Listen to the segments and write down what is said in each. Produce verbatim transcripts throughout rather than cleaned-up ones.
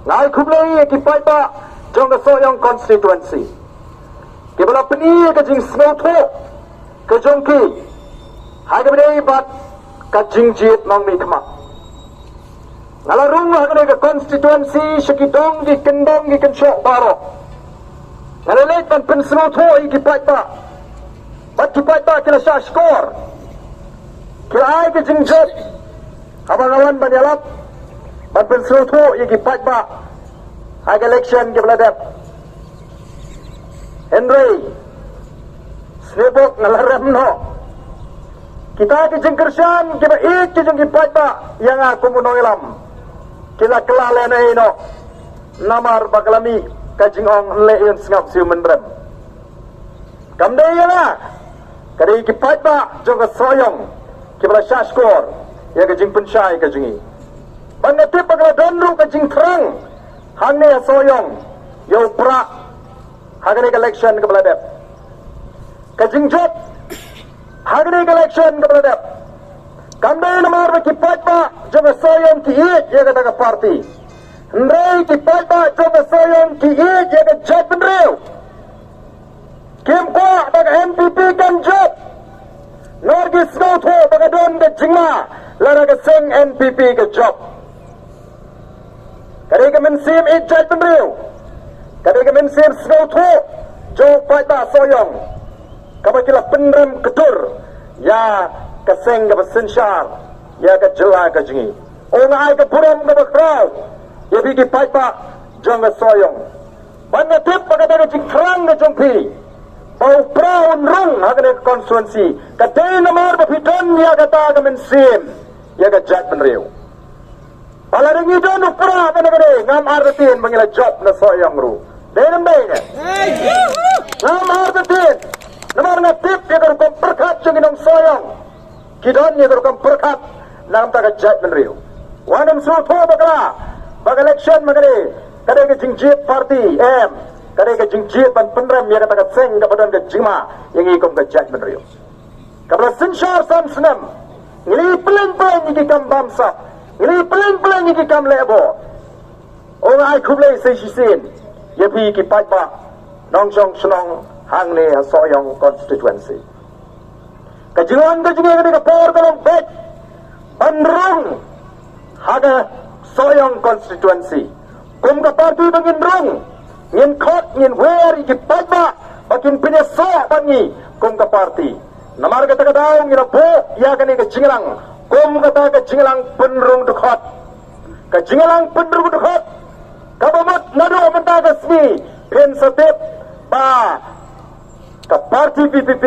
Nga ai khublei ïa ki paidbah jong ka Sohiong constituency kiba la pyni ïa ka jingsngewthuh ka jong ki ha kaba ïadei bad ka jingjied nongmihkhmat. Nga la rung ha kane ka constituency sha ki dong ki kyndong ki kynshoh baroh. Nga la leit ban pynsngewthuh ïa ki paidbah bad ki paidbah ki la shah shkor, ki la ai ka jingjop haba nga wan ban ïalap ban pynsngewthuh ïa ki paidbah ha ka election kiba la dep. Hynrei sniewbok nga la rem noh. Kita ki jingkyrshan kiba ïeit ki jong ki paidbah ïa nga kum u nongïalam ki la kylla lehnoh. Namar ba ka la mih ka jingong, leh ïa u sngap siew mynrem. Kam dei ïa nga, ka dei ki paidbah jong ka Sohiong kiba la shah shkor ïa ka jingpynshai ka jong ngi. Bad nga tip ba ka la don ruh ka jingthrang hangne ha Sohiong ïa u prah ha kane ka election kaba la dep. Ka jingjop ha kane ka election kaba la dep kam dei namar ba ki paidbah jong ka Sohiong ki ïeit ïa kata ka party. Hynrei ki paidbah jong ka Sohiong ki ïeit ïa ka jaitbynriew. Kim kwah ba ka N P P kan jop. Namar ki sngewthuh ba ka don ka jingma lada ka seng N P P ka jop. Ka dei ka mynsiem ïeit jaitbynriew, ka dei ka mynsiem sngewthuh jong u paidbah Sohiong kaba ki la pynrem ktur ïa ka seng kaba synshar ïa ka jylla ka jong ngi. Nga ai ka burom kaba khraw ïa phi ki paidbah jong ka Sohiong. Bad nga tip ba ka dei ka jingthrang ka jong phi ba u prah un rung ha kane ka constituency, ka dei namar ba phi don ïa kata ka mynsiem ïa ka jaitbynriew. Ba lada ngi don u prah kane kane, ngam artatien ba ngi la jop na Sohiong ruh. Dei ne ym dei ne? Ngam artatien. Namar nga tip ïa ka rukom pyrkhat jong ki nong Sohiong, ki don ïa ka rukom pyrkhat na ka bynta ka jaitbynriew. Wat nym sngewthuh bakla ba ka election ma kane ka dei ka jingjied party, em, ka dei ka jingjied ban pynrem ïa kata ka seng kaba don ka jingma ïa ngi kum ka jaitbynriew. Kaba la synshar san snem, ngi la ïohi pleng pleng ïa ki kam bamsap, ngi la ïohi pleng pleng ïa ki kam leh bor. Nga ai khublei sa shisien ïa phi ki paidbah nongshong shnong hangne ha Sohiong constituency. Ka jingwan ka jong ngi ha kane ka por ka long beit ban rung ha ka Sohiong constituency. Kum ka party ba ngin rung, ngin khot, ngin wer ïa ki paidbah ba kin pynïasoh bad ngi kum ka party. Namar kata ka daw ngi la buh ïa kane ka jingïalang kum kata ka jingïalang pynrung dkhot. Ka jingïalang pynrung dkhot kaba mut naduh mynta ka sngi phin sa tip ba ka party V P P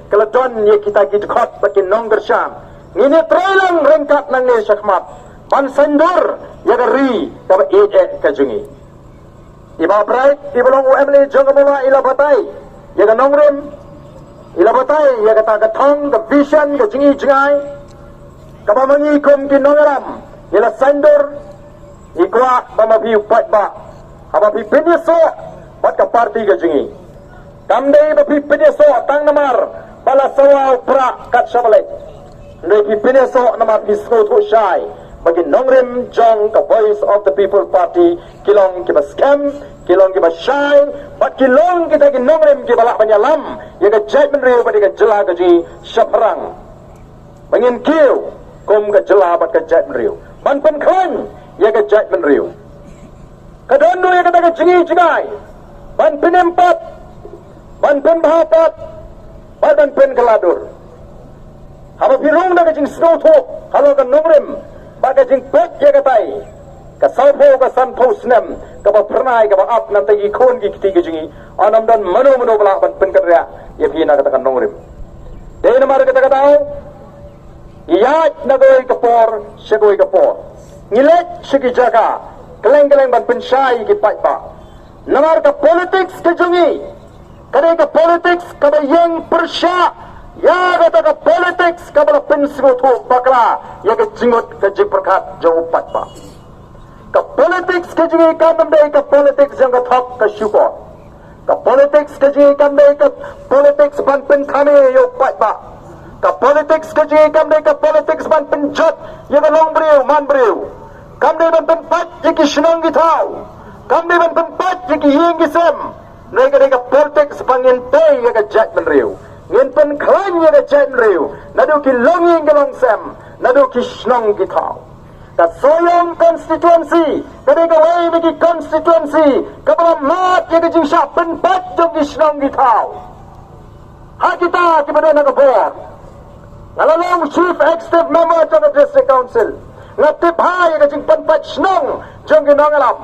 ka la don ïa kita ki dkhot bad ki nongkyrshan. Ngin ïatreilang ryngkat nangne shakhmat ban saiñdur ïa ka ri kaba ïeit eh ka jong ngi. I Bah Bright, iba long u M L A jong ka Mawlai, i la batai ïa ka nongrim, i la batai ïa kata ka thong, ka vision, ka jingi jingai kaba ma ngi kum ki nongïalam ngi la saiñdur. Ngi kwah ba ma phi u paidbah, haba phi pynïasoh bad ka party ka jong ngi, kam dei ba phi pynïasoh tang namar ba la sawa u prah kat shaba leit. Hynrei phi pynïasoh namar phi sngewthuh shai ba ki nongrim jong ka Voice of the People Party ki long kiba skhem, ki long kiba shai, bad ki long kita ki nongrim kiba lah ban ïalam ïa ka jaitbynriew bad ïa ka jylla ka jong ngi shaphrang. Ba ngin kiew kum ka jylla bad ka jaitbynriew ban pynkhlaiñ ïa ka jaitbynriew. Ka don ruh ïa kata ka jingi jingai ban pynim pat, ban pynbha pat bad ban pynkylla dur. Haba phi rung da ka jingsngewthuh halor ka nongrim bad ka jingpeit ïa katai ka sawphew ka sanphew snem kaba phyrnai kaba ap na bynta ki khun ki kti ka jong ngi, ym don mano mano ba lah ban pynkynriah ïa phi na kata ka nongrim. Dei namar kata ka daw ngi ïaid na kawei ka por sha kawei ka por, ngi leit sha ki jaka kylleng kylleng ban pynshai ïa ki paidbah. Namar ka politics ka jong ngi ka dei ka politics kaba ïeng pyrshah ïa kata ka politics kaba la pynsngewthuh bakla ïa ka jingmut ka jingpyrkhat jong u paidbah. Ka politics ka jong ngi kam dei ka politics jong ka thok ka shukor. Ka politics ka jong ngi kam dei ka politics ban pynthame ïa u paidbah. Ka politics ka jong ngi kam dei ka politics ban pynjot ïa ka longbriew manbriew. Kam dei ban pynpait ïa ki shnong ki thaw. Kam dei ban pynpait ïa ki ïing ki sem. Hynrei ka dei ka politics ba ngin tei ïa ka jaitbynriew. Ngin pynkhlaiñ ïa ka jaitbynriew. Naduh ki longïing ki longsem. Naduh ki shnong ki thaw. Ka Sohiong constituency ka dei kawei na ki constituency kaba la mad ïa ka jingshah pynpait jong ki shnong ki thaw. Ha kita kiba don ha ka bor. Nga la long Chief Executive Member jong ka District Council. Nga tip bha ïa ka jingpynpait shnong jong ki nongïalam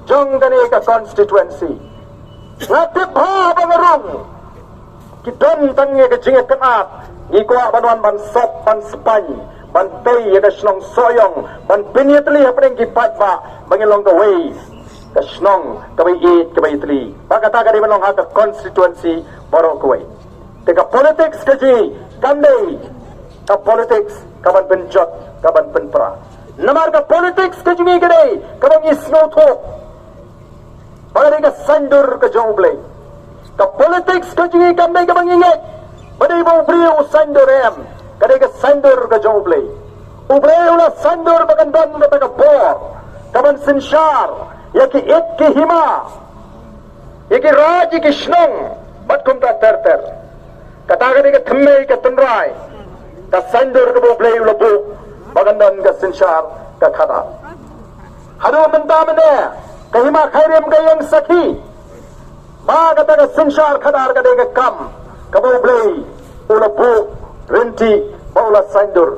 jong kane ka constituency. Nga tip bha ba nga rung. Ki don tang ïa ka jingïakynad. Ngi kwah ban wan ban sop ban spaiñ ban tei ïa ka shnong Sohiong ban pynïatylli hapdeng ki paidbah ba ngin long kawei ka shnong kaba ïeit kaba ïatylli. Ba kata ka dei ban long ha ka constituency baroh kawei. Te ka politics ka jong ngi kam dei ka politics kaban pynjot kaban pynpra. Namar ka politics ka jong ngi ka dei kaba ngi sngewthuh ba ka dei ka saiñdur ka jong U Blei. Ka politics ka jong ngi kam dei kaba ngi ngeit ba dei ba u briew u saiñdur, em. Ka dei ka saiñdur ka jong U Blei. U Blei u la saiñdur ba kan don kata ka bor kaban synshar ïa ki it ki hima, ïa ki raid, ïa ki shnong bad kumta ter ter. Kata ka dei ka thymmei ka tynrai ka saiñdur kaba U Blei u la buh ba kan don ka synshar ka khadar. Haduh mynta mynne ka hima Khyrim ka ïeng sakhi ba kata ka synshar khadar ka dei ka kam kaba U Blei u la buh rynti ba u la saiñdur.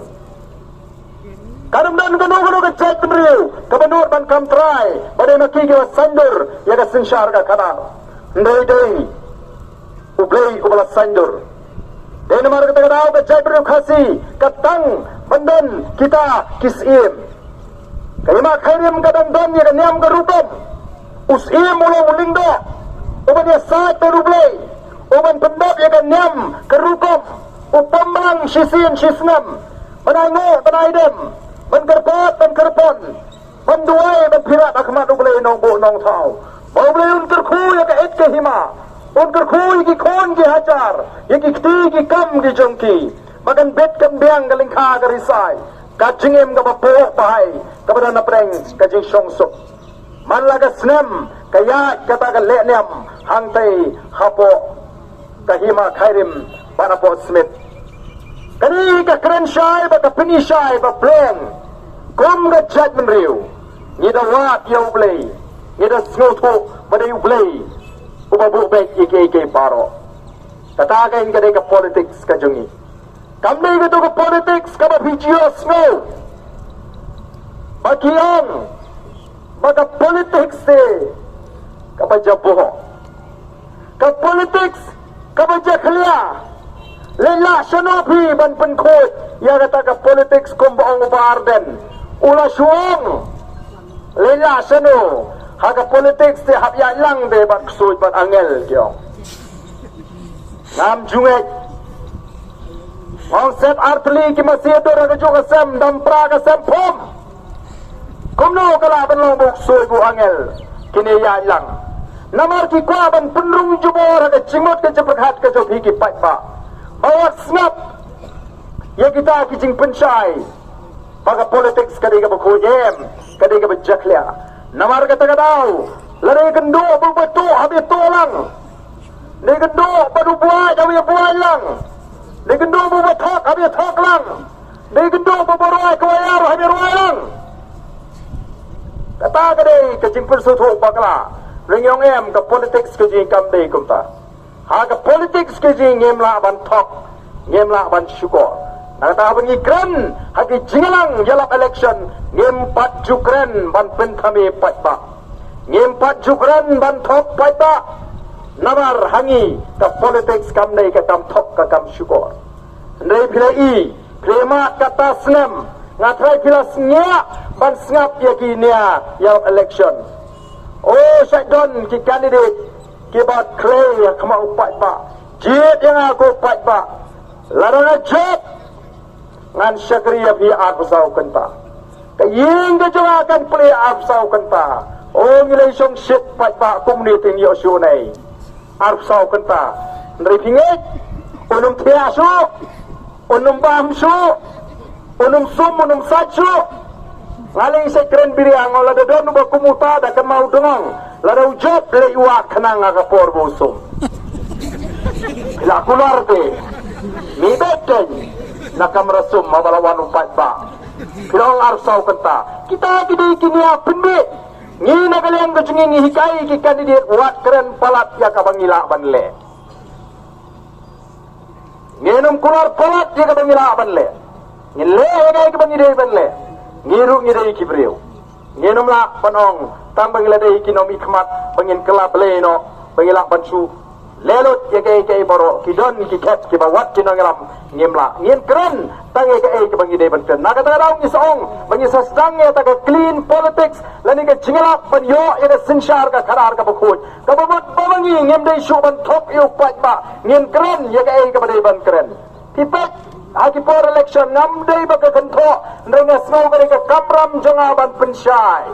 Kan ym don kano kano ka jaitbynriew kaba nud ban kam trai ba dei ma ki kiba saiñdur ïa ka synshar ka khadar. Hynrei dei U Blei uba la saiñdur. Dei namar kata ka daw ka jaitbynriew Khasi ka tang ban don kita ki syiem. Ka hima Khyrim ka dang don ïa ka niam ka rukom. U syiem u long u lyngdoh uban ïasaid bad U Blei uban pyndep ïa ka niam ka rukom. U pom lang shisien shisnem ban ai nguh ban ai dem, ban kyrpad ban kyrpon, ban duwai ban pyrkhat ha khmat U Blei Nongbuh Nongthaw ba U Blei un kyrkhu ïa ka it ka hima, un kyrkhu ïa ki khun ki hajar, ïa ki kti ki kam ki jong ki, ba kan bit kan biang ka lyngkha ka risai, ka jingim kaba pop ba hai kaba don hapdeng ka jingshongsuk. Man la ka snem ka ïaid kata ka lehniam hangtei hapoh ka hima Khyrim bad hapoh Smit. Kane ka kren shai bad ka pyni shai ba pleng kum ka jaitbynriew ngi da wad ïa U Blei, ngi da sngewthuh ba dei U Blei uba buh beit ïa kiei kiei baroh. Kata ka dei ka politics ka jong ngi. Kam dei kato ka politics kaba phi ju sngew ba ki ong ba ka politics te kaba jaboh, ka politics kaba jakhlia. Leit lah shano phi ban pynkhuid ïa kata ka politics kumba ong u Bah Ardent? U la shu ong leit lah shano, ha ka politics te hap ïaid lang te bad ksuid bad angel, ki ong. Ngam ju ngeit. Ngong set artylli ki masi dur ha kajuh ka sem, dam pra ka sem phom. Kumno ka lah ban long ba u ksuid ba u angel kine ïaid lang? Namar ki kwah ban pynrung jubor ha ka jingmut ka jingpyrkhat ka jong phi ki paidbah. Ba wat sngap ïa kita ki jingpynshai ba ka politics ka dei kaba khuid, em, ka dei kaba jakhlia. Namar kata ka daw lada ïakynduh ba u ba tuh hap ïatuh lang. Dei kynduh ba u buaid hap ïa buaid lang. Dei kynduh ba u ba thok hap ïa thok lang. Dei kynduh ba u ba rwai ka waiar hap ïa rwai lang. Kata ka dei ka jingpynsngewthuh bakla. Hynrei ngi ong em, ka politics ka jong ngi kam dei kumta. Ha ka politics ka jong ngi ngim lah ban thok, ngim lah ban shukor. Na kata haba ngi kren ha ki jingïalang ïalap election, ngim pat ju kren ban pynthame paidbah. Ngim pat ju kren ban thok paidbah. Namar ha ngi ka politics kam dei ka kam thok ka kam shukor. Hynrei phi la i, phi la mad kata snem, nga tharai phi la sngap ban sngap ïa ki nia ïalap election. O, shait don ki candidate kiba khlei ha khmat u paidbah. Jied ïa nga ko paidbah. Lada nga jied, ngan shakri ïa phi arphew saw kynta. Ka ïing ka jong nga kan plie arphew saw kynta. O, ngi la shong shit paidbah kumne te ngi ïoh shuh ne. Arphew saw kynta. Hynrei phi ngeit, un ym thiah shuh, un ym bam shuh, un ym sum, un ym sait shuh. Nga leh sha kren bria, nga la da don uba kum uta da kynmaw dngong. Lada u jop leh u wah khnang ha ka por ba u sum. La kular te. Mi beten na kamra sum ma ba la wan u paidbah. Phi long ar saw kynta. Kita ki dei ki nia pynbeit. Ngi na ka liang ka jong ngi ngi hikai ki candidate wat kren palat ïa kaba ngi lah ban leh. Ngin ym kular palat ïa kaba ngi lah ban leh. Ngin leh ïa kaei kaba ngi dei ban leh. Ngi ruh ngi dei ki briew. Ngin ym lah ban ong tang ba ngi la dei ki nongmihkhmat ba ngin kylla Blei noh ba ngi lah ban shu leh lut ïa kaei kaei baroh, ki don ki khet kiba wat ki nongïalam. Ngim lah, ngin kren tang ïa kaei kaba ngi dei ban kren. Na kata ka daw ngi sa ong ba ngi sa sdang ïa kata ka clean politics lane ka jingïalap ban ïoh ïa ka synshar ka khadar kaba khuid. Kaba mut ba ma ngi ngim dei shuh ban thok ïa u paidbah, ngin kren ïa kaei kaba dei ban kren. Ki peit ha ki por election ngam dei ba ka kynthoh, hynrei nga sngew ka dei ka kamram jong nga ban pynshai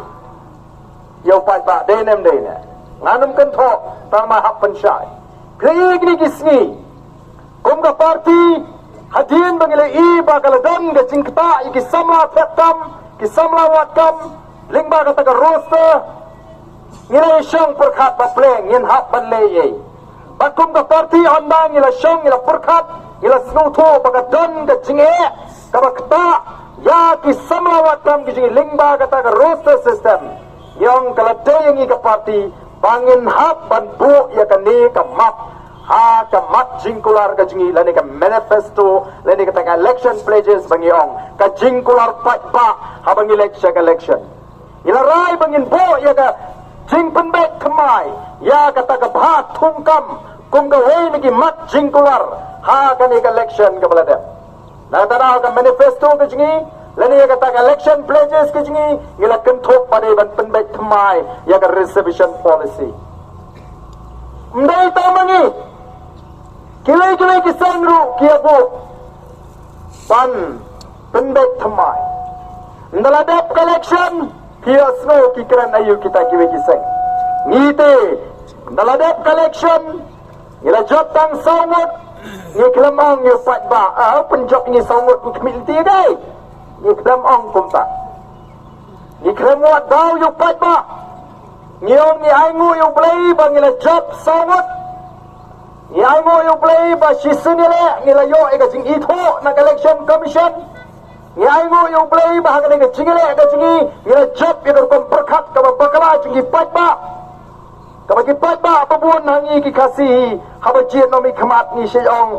ïa u paidbah, dei ne em dei ne. Ngan ym kynthoh tang ma hap pynshai. Phi ïa kine ki sngi kum ka party, hadien ba ngi la ïohi ba ka la don ka jingktah ïa ki samla thep kam, ki samla wad kam lyngba kata ka roster, ngi la ïashong pyrkhat ba pleng ngin hap ban leh ei. Bad kum ka party hynda ngi la shong ngi la pyrkhat, ngi la sngewthuh ba ka don ka jingeh kaba ktah ïa ki samla wad kam ki jong ngi lyngba kata ka roster system. Ngi ong ka la dei ïa ngi ka party ba ngin hap ban buh ïa kane ka map ha ka mat jingkular ka jong ngi lane ka manifesto lane kata ka election pledges ba ngi ong ka jingkular paidbah haba ngi leit sha ka election. Ngi la rai ba ngin buh ïa ka jingpynbeit thymmai ïa kata ka bha thungkam kum kawei na ki mat jingkular ha kane ka election kaba la dep. Na kata ka manifesto ka jong ngi lane ïa kata ka election pledges ka jong ngi, ngi la kynthup ba dei ban pynbeit thymmai ïa ka reservation policy. Ym dei tang ma ngi, kiwei kiwei ki seng ruh ki ïa buh ban pynbeit thymmai. Ynda la dep ka election phi ïohsngew ki kren aïu kita kiwei ki seng. Ngi te ynda la dep ka election ngi la jop tang saw ngut. Ngi khlem ong ïa u paidbah, ah, pynjop ngi saw ngut ngi khmih lynti dei. Ngi khlem ong kumta. Ngi khlem wad daw ïa u paidbah. Ngi ong ngi ainguh ïa U Blei ba ngi la jop saw ngut. Ngi ainguh ïa U Blei ba shisien ïaleh ngi la ïoh ïa ka jingithuh na ka election commission. Ngi ainguh ïa U Blei ba ha kane ka jingïaleh ka jong ngi ngi la jop ïa ka rukom pyrkhat kaba bakla jong ki paidbah. Kaba ki paidbah ba bun ha ngi ki Khasi haba jied noh mih khmat ngi shait ong,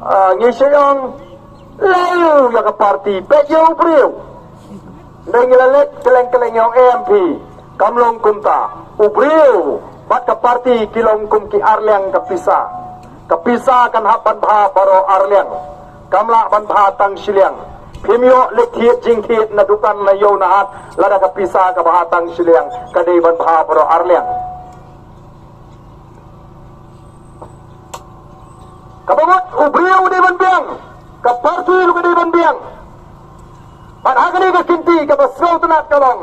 ah, ngi shait ong, leh ïa ka party, peit ïa u briew. Dei ngi la leit kylleng kylleng ïa u M P, kam long kumta. U briew bad ka party ki long kum ki arliang ka pisa. Ka pisa kan hap ban bha baroh arliang. Kam lah ban bha tang shiliang. Phim ïoh leit thied jingthied na dukan na ïew na hat lada ka pisa ka bha tang shiliang, ka dei ban bha baroh arliang. Kaba mut u briew u dei ban biang, ka party ruh ka dei ban biang. Bad ha kane ka kynti kaba sngewtynnat ka long,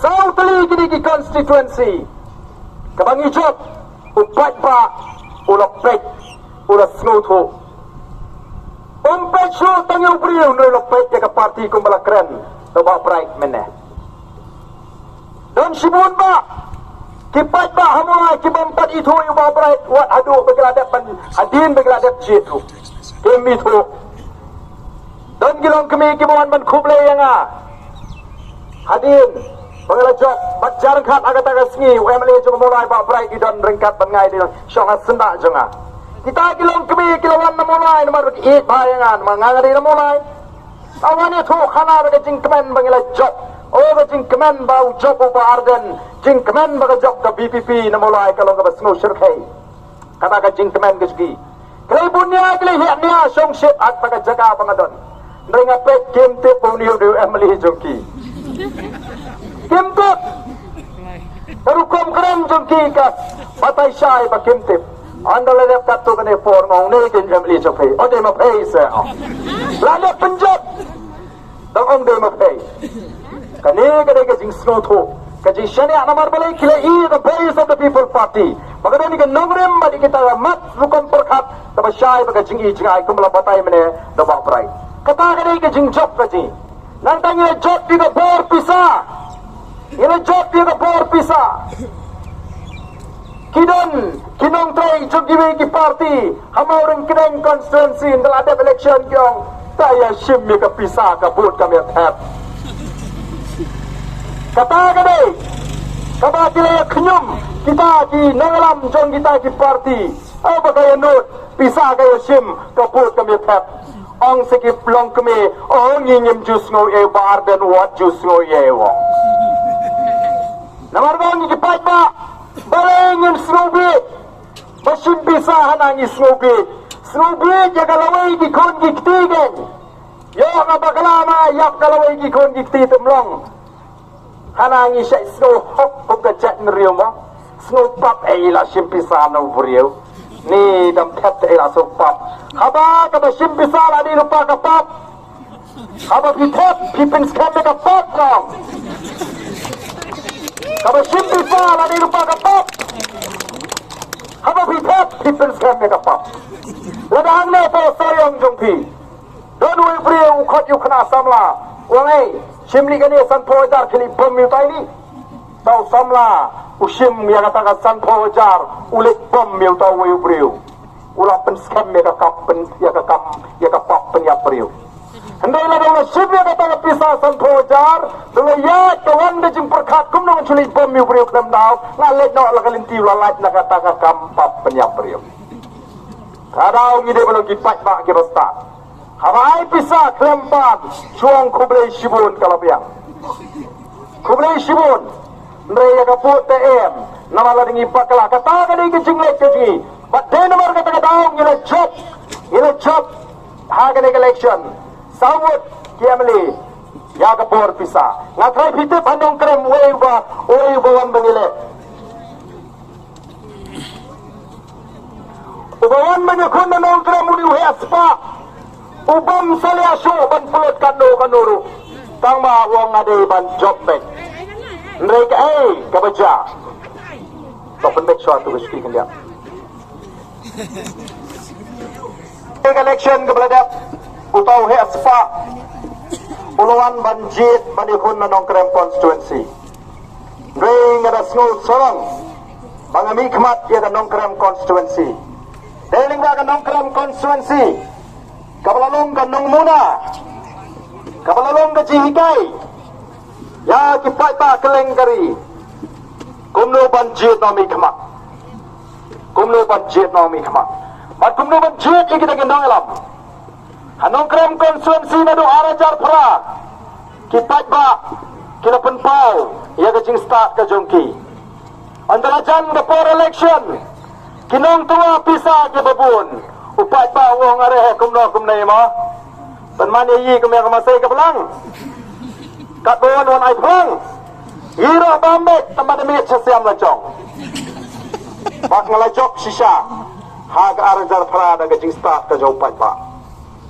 saw tylli kine ki constituency kaba ngi jop, u paidbah u la peit, u la sngewthuh. Um peit shuh tang ïa u briew, hynrei u la peit ïa ka party kumba la kren da u Bah Bright mynne. Don shibun bah ki paidbah ha Mawlai ki bym pat ithuh ïa u Bah Bright wat haduh ba ki la dep ban, hadien ba ki la dep jied ruh kim ithuh. Don ki longkmie kiba wan ban khublei ïa nga hadien ba nga la jop, bad jar ryngkat ha kata ka sngi u M L A jong Mawlai Bah Bright i don ryngkat bad nga, i dei shong ha syndah jong nga. Kita ki longkmie ki la wan na Mawlai namar ba ki ïeit bha ïa nga namar nga nga dei na Mawlai. Ka wan ïathuh khana da ka jingkmen ba ngi la jop. O ka jingkmen ba u jop u Bah Ardent, jingkmen ba ka jop ka V P P na Mawlai ka long kaba sngewshyrkhei. Kata ka jingkmen ka jong ki. Ki la bun nia, ki la hiar nia, shongshit ha kata ka jaka ba nga don. Hynrei nga peit kim tip ba une u dei u M L A jong ki. Kim tip. Ka rukom kren jong ki ka batai shai ba kim tip. Ynda la dep katto katne por nga ong, une u dei u M L A jong phi. O, dei ma phi se, o. La dep pynjop. Dang ong dei ma phi. Kane ka dei ka jingsngewthuh, ka jingshaniah namar balei, ki la ïohi ka Voice of the People Party ba ka don ïa ka nongrim bad ïa kita ka mat rukom pyrkhat kaba shai bad ka jingi jingai kumba la batai mynne da u Bah Bright. Kata ka dei ka jingjop ka jong ngi. Nangta ngi la jop ïa ka bor pisa. Ngi la jop ïa ka bor pisa. Ki don ki nongtrei jong kiwei ki party ha Mawryngkneng constituency, ynda la dep election ki ong, ta ïa shim ïa ka pisa, ka vote kam ïa thep. Kata ka dei kaba ki la ïa khñium kita ki nongïalam jong kita ki party. Aba ka ïa nud, pisa ka ïa shim, ka vote kam ïa thep. Ong sa ki longkmie, oh, ngi ngim ju sngew ïa u Bah Ardent, wat ju sngew ïa u. Namar ba ngi ki paidbah, balei ngin sngewbha ba shim pisa hana ngi sngewbha? Sngewbha ïa ka lawei ki khun ki kti kein. Ïoh nga bakla ma ïap ka lawei ki khun ki kti, te ym long. Hana ngi shait sngew hok kum ka jaitbynriew mo. Sngew pap ei la shim pisa na u briew. Ni dam thep te ei la sngew pap. Haba kaba shim pisa la dei lypa ka pap. Haba phi thep phi pynskhem ïa ka pap, kong. Kaba shim pisa la dei lypa ka pap. Haba phi thep phi pynskhem ïa ka pap. Lada hangne ha Sohiong jong phi don uwei u briew u khot ïa u khynnah samla, u ong ei, shim lei kane sanphew hajar, khie leit bom ïa utai lei. Ta u samla u shim ïa kata ka sanphew hajar, u leit bom ïa uta uwei u briew. U la pynskhem ïa ka kam pyn, ïa ka kam, ïa ka pap pynïap briew. Hynrei lada u la shim ïa kata ka pisa sanphew hajar, da la ïaid ka wan ka jingpyrkhat kumno ngan shu leit bom ïa u briew khlem daw, nga leit noh la ka lynti, u la lait na kata ka kam pap pynïap briew. Ka daw ngi dei ban long ki paidbah kiba stad. Haba ai pisa khlem pan, shu ong khublei shibun ka la biang. Khublei shibun. Hynrei ïa ka vote te em, namar lada ngi bakla, kata ka dei ka jingleh ka jong ngi. Bad dei namar kata ka daw ngi la jop, ngi la jop ha kane ka election. Saw ngut ki M L A ïa ka bor pisa. Nga tharai phi tip ha Nongkrem uwei uba, uwei uba wan ban ïaleh. Uba wan ban ïakhun na Nongkrem u dei u heh spah. U bym sa leh shuh ban pynlut katno katno ruh. Tang ba u ong nga dei ban jop beit. Hynrei kaei kaba jia? To pynbeit shuwa tu ka shuki khyndiat. Ka election kaba la dep, uta u heh spah u la wan ban jied ban ïakhun na Nongkrem constituency. Hynrei nga da sngew sarong ba nga mihkhmat ïa ka Nongkrem constituency. Dei lyngba ka Nongkrem constituency kaba la long ka nongmuna, kaba la long ka jinghikai ïa ki paidbah kylleng ka ri. Kumno ban jied nongmihkhmat, kumno ban jied nongmihkhmat, bad kumno ban jied ïa kita ki nongïalam. Ha Nongkrem constituency naduh ar hajar phra ki paidbah ki la pynpaw ïa ka jingstad ka jong ki. Ynda la jan ka por election, ki nongtyrwa pisa kiba bun, u paidbah u ong, are he kumno kumne ma. Pynman ïa i kum ïa ka masai ka blang. Katba wan wan ai phlang. Ïa roh bam beit, tang ba da miet sha siam la jong. Bad nga la jop shisha ha ka ar hajar phra da ka jingstad ka jong u paidbah.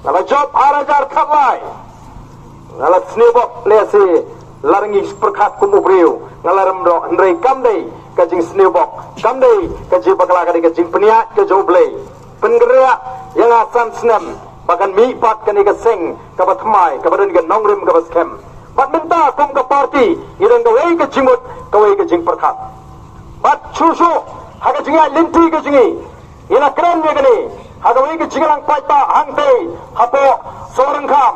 Nga la jop ar hajar khatlai. Nga la sniewbok lehse la rngi pyrkhat kum u briew. Nga la rem doh, hynrei kam dei ka jingsniewbok, kam dei ka jingbakla, ka dei ka jingpynïaid ka jong U Blei. Pynkhreh ïa nga san snem ba kan mihpat kane ka seng kaba thymmai, kaba don ka nongrim kaba skhem. Bad mynta kum ka party ngi don kawei ka jingmut, kawei ka jingpyrkhat. Bad shuh shuh ha ka jingïaid lynti ka jong ngi, ngi la kren ïa kane ha kawei ka jingïalang paidbah hangtei hapoh Sohryngkham.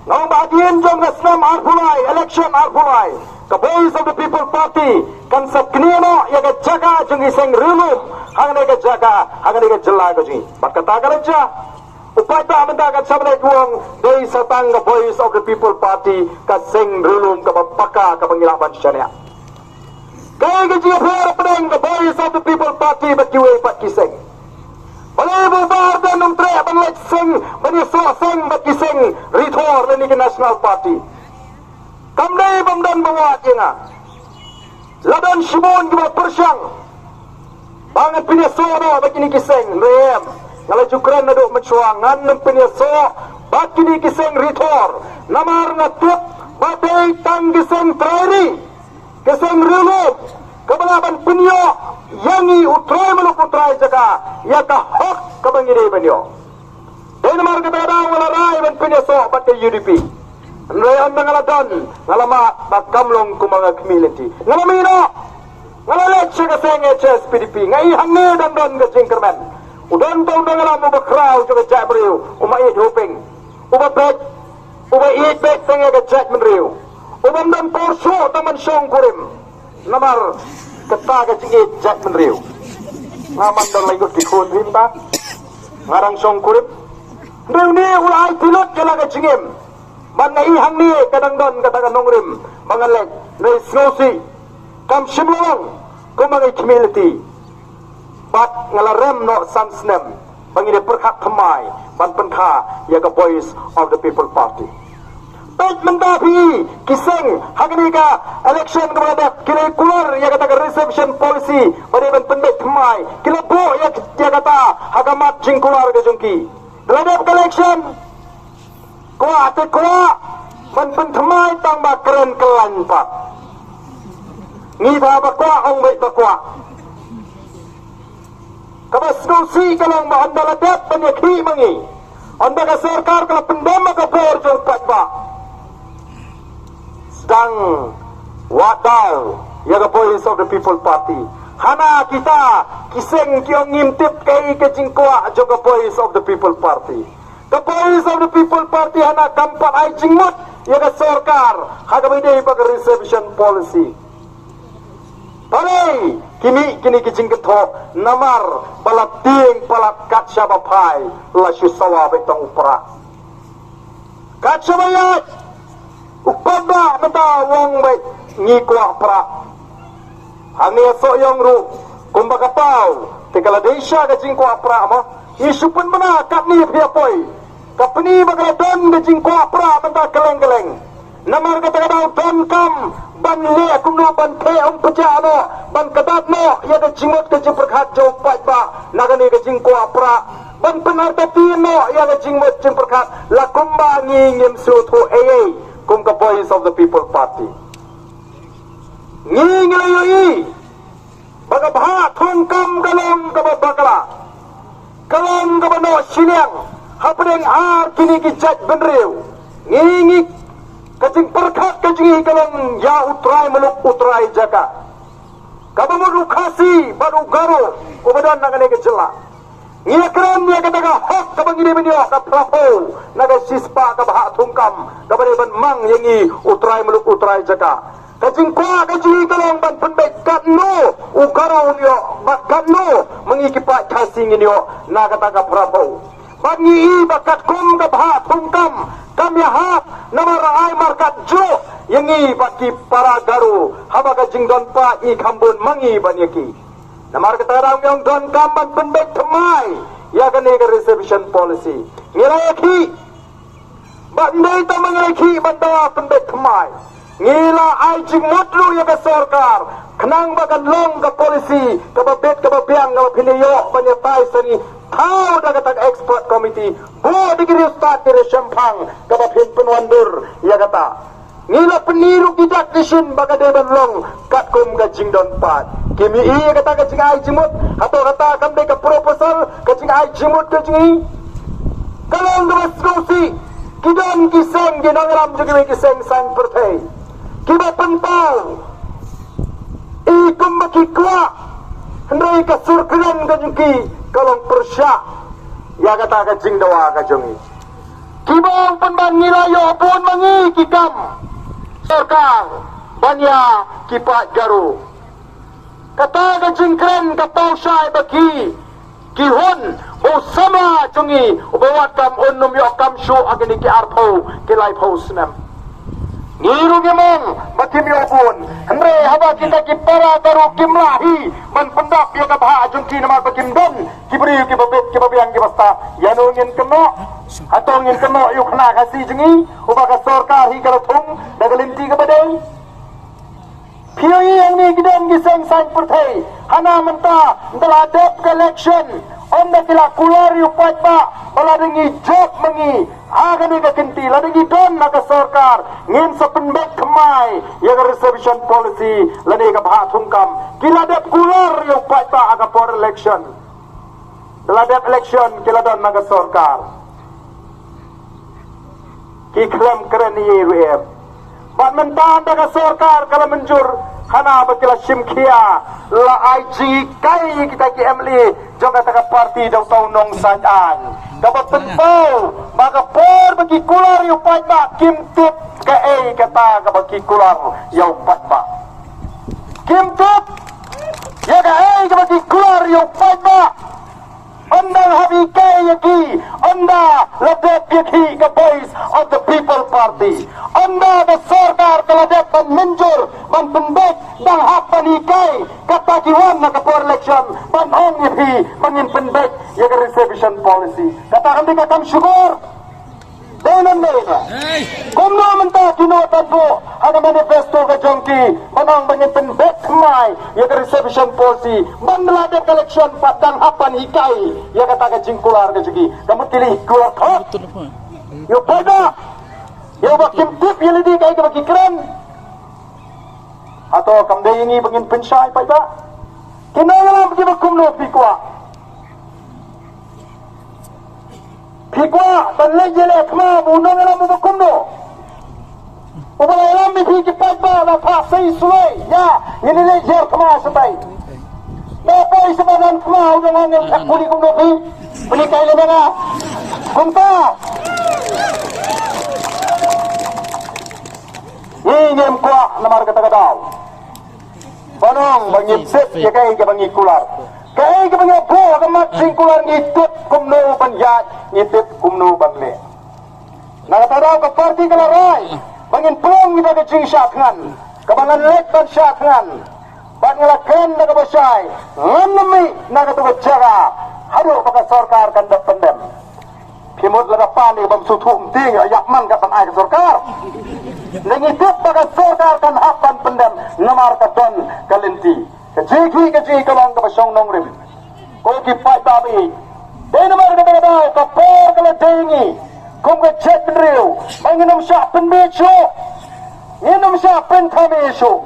Nga ong ba hadien jong ka snem arphew lai, election arphew lai, ka Voice of the People Party kan sa knieh noh ïa ka jaka jong ki seng riewlum hangne ka jaka, hangne ka jylla ka jong ngi. Bad kata ka la jia. U paidbah mynta ka sha ba leit u ong dei sa tang ka Voice of the People Party ka seng riewlum kaba paka kaba ngi lah ban shaniah. Kaei ka jingïapher hapdeng ka Voice of the People Party bad kiwei pat ki seng? Balei ba u Bah Ardent um treh ban leit seng, ban ïasoh seng bad ki seng Ri Thor lane ki National Party? Kam dei bym don ba wad ïa nga. La don shibun kiba pyrshang ba ngan pynïasoh noh bad kine ki seng, hynrei em. Nga la ju kren naduh mynshuwa, ngan nym pynïasoh bad kine ki seng Ri Thor. Namar nga tip ba dei tang ki seng trai ri, ki seng riewlum, kaba lah ban pynïoh ïa ngi u trai muluk u trai jaka ïa ka hok kaba ngi dei ban ïoh. Dei namar kata ka daw nga la rai ban pynïasoh bad ka U D P. Hynrei ynda nga la don, nga la mad ba kam long kumba nga khmih lynti. Nga la mih noh. Nga la leit sha ka seng H S P D P. Nga i hangne dang don ka jingkyrmen. U don tang u nongïalam uba khraw jong ka jaitbynriew, u Maieit Hoping. Uba beit, uba ïeit beit tang ïa ka jaitbynriew. Uba ym don por shuh tang ban shongkurim. Namar kata ka jingïeit jaitbynriew. Nga man don la ïoh ki khun rim ba nga dang shongkurim. Hynrei une u la ai phi lut ïa la ka jingim. Bad nga i hangne ka dang don kata ka nongrim ba ngan leit. Hynrei sngewsih, kam shym la long kumba nga khmih lynti. Bad nga la rem noh san snem ba ngin ïa pyrkhat thymmai ban pynkha ïa ka Voice of the People Party. Peit mynta phi, ki seng ha kane ka election kaba la dep ki la kular ïa kata ka reservation policy ba dei ban pynbeit thymmai. Ki la buh ïa, ïa kata ha ka mat jingkular ka jong ki. Ba la dep ka election, kwah te kwah ban pynthymmai tang ba kren kyllaiñ pat. Ngi ba, ba kwah, ong beit ba kwah. Kaba sngewsih ka long ba ynda la dep ban ïakhih ma ngi, ynda ka sorkar ka la pyndem ha ka bor jong u paidbah, sdang wad daw ïa ka Voice of the People Party. Hana kita ki seng ki ong ngim tip kaei ka jingkwah jong ka Voice of the People Party. Ka Voice of the People Party hana kam pat ai jingmut ïa ka sorkar ha kaba ïadei bad ka reservation policy. Balei ki mih kine ki jingkynthoh? Namar ba la tieng palat kat shaba phai la shu sawa beit tang u prah. Kat shaba ïaid u paidbah mynta u ong beit ngi kwah prah. Hangne Sohiong ruh kumba ka paw te ka la dei sha ka jingkwah prah mo. Ngi shu pynbna katne phi ïa poi. Ka pyni ba ka la don ka jingkwah prah mynta kylleng kylleng. Namar kata ka daw donkam ban leh kumno ban theh ym pjah noh, ban kdat noh ïa ka jingmut ka jingpyrkhat jong u paidbah na kane ka jingkwah prah, ban pynartatien noh ïa ka jingmut jingpyrkhat la kumba ngi ngim sngewthuh ei ei kum ka Voice of the People Party. Ngi ngi la ïohi ba ka bhah thungkam ka long kaba bakla, ka long kaba noh shiliang hapdeng ar kine ki jaitbynriew. Ngi ngi, ka jingpyrkhat ka jong ngi ka long ïa u trai muluk u trai jaka, kaba mut u Khasi bad u Garo uba don na kane ka jylla. Ngi ïa kren ïa kata ka hok kaba ngi dei ban ïoh, ka phra phew na ka shispah ka bhah thungkam kaba dei ban mang ïa ngi u trai muluk u trai jaka. Ka jingkwah ka jong ngi ka long ban pynbeit katno u Garo un ïoh bad katno ma ngi ki paid Khasi ngin ïoh na kata ka phra phew. Bad ngi i ba katkum ka bhah thungkam kam ïahap, namar ai markat jrong ïa ngi bad ki para Garo haba ka jingdon paid ngi kham bun ma ngi ban ïa ki. Namar kata ka daw ngi ong donkam ban pynbeit thymmai ïa kane ka reservation policy. Ngi la ïakhih, bad ym dei tang ba ngi la ïakhih ban da pynbeit thymmai. Ngi la ai jingmut ruh ïa ka sorkar khnang ba kan long ka policy kaba bit kaba biang kaba phin ïoh ban ïatai sani, thaw da kata ka expert committee, buh da ki riewstad ki riewshemphang kaba phin pynwandur ïa kata. Ngi la pyni ruh ki dak ki shin ba ka dei ban long katkum ka jingdon paid. Kim ïohi ïa kata ka jingai jingmut? Hato kata kam dei ka proposal ka jingai jingmut ka jong ngi? Ka long kaba sngewsih, ki don ki seng, ki nongïalam jong kiwei ki seng saiñ pyrthei kiba pynpaw i kumba ki kwah, hynrei ka sur kren ka jong ki ka long pyrshah ïa kata ka jingdawa ka jong ngi. Kiba ong pynban ngi la ïoh bun ma ngi ki kam sorkar ban ïa ki paid Garo. Kata ka jingkren ka paw shai ba ki, ki hun ba u samla jong ngi uba wad kam un ym ïoh kam shuh ha kine ki arphew ki laiphew snem. Ngi ruh ngim ong ba kim ïoh bun, hynrei haba kita ki para Garo kim lah hi ban pyndap ïa ka bhah jong ki namar ba kim don ki briew kiba bit kiba biang kiba stad, ïano ngin kynnoh? Hato ngin kynnoh ïa u khynnah Khasi jong ngi uba ka sorkar hi ka la thung da ka lynti kaba dei? Phi ïohi hangne ki don ki seng saiñ pyrthei, hana mynta ynda la dep ka election, ynda ki la kular ïa u paidbah ba lada ngi jop ma ngi ha kane ka kynti, lada ngi don ha ka sorkar, ngin sa pynbeit thymmai ïa ka reservation policy lane ka bhah thungkam. Ki la dep kular ïa u paidbah ha ka por election. Ki la dep election, ki la don ha ka sorkar. Ki khlem kren ïa ruh em. Bad mynta da ka sorkar ka la mynjur hana ba ki la shim khia, la ai jinghikai ïa kita ki M L A jong kata ka party da uta u nongsaiñ aiñ. Kaba pynpaw ba ka por ba ki kular ïa u paidbah kim tip kaei kata kaba ki kular ïa u paidbah. Kim tip ïa kaei kaba ki kular ïa u paidbah. Ynda hap hikai ïa ki, ynda la dep ïa ki ka Voice of the People Party. Ynda ka sorkar ka la dep ban mynjur ban pynbeit, dang hap ban hikai, kata ki wan na ka por election ban ong ïa phi ba ngin pynbeit ïa ka reservation policy. Kata kam dei ka kam shukor. Dei nang dei na. Kumno mynta kino tan buh ha ka manifesto ka jong ki ban ong ba ngin pynbeit thymmai ïa ka reservation policy, ban da la dep ka election pat dang hap ban hikai ïa kata ka jingkular ka jong ki. Ka mut ki la kular khot ïa u paidbah, ïa uba kim tip ïa lade kaei kaba ki kren. Hato kam dei ïa ngi ba ngin pynshai paidbah? Ki nongïalam kiba kumno phi kwah? Phi kwah ban leit ïaleh thma bad u nongïalam uba kumno? Uba la ïalam ïa phi ki paidbah, la phah sei suloi, ïa, ngin ïaleh jer thma shatai. Da poi shabar lam thma, u nongïalam thep kuli kumno phi? Phi kai lem ïa nga. Kumta. Ngi ngim kwah namar kata ka daw. Ban ong ba ngi tip ïa kaei kaba ngi kular. Kaei kaba ngi buh ha ka mat jingkular ngi tip kumno ban ïaid, ngi tip kumno ban leh. Na kata daw ka party ka la rai ba ngin pynlong ïa ka jingshah thngan kaba ngan leit ban shah thngan. Bad nga la kren da kaba shai, ngan ym mih na katu ka jaka haduh ba ka sorkar kan da pyndem. Phi mut lada pan ïa ka bym sngewthuh mting, ïa ïap man ka ban ai ka sorkar. Ngi tip ba ka sorkar kan hap ban pyndem namar ka don ka lynti. Ka jingkhih ka jingkhih ka long kaba shong nongrim. Ko ki paidbah ba ïeit, dei namar kata ka daw ka por ka la dei ngi kum ka jaitbynriew ba ngin ym shah pynbeit shuh, ngin ym shah pynthame shuh.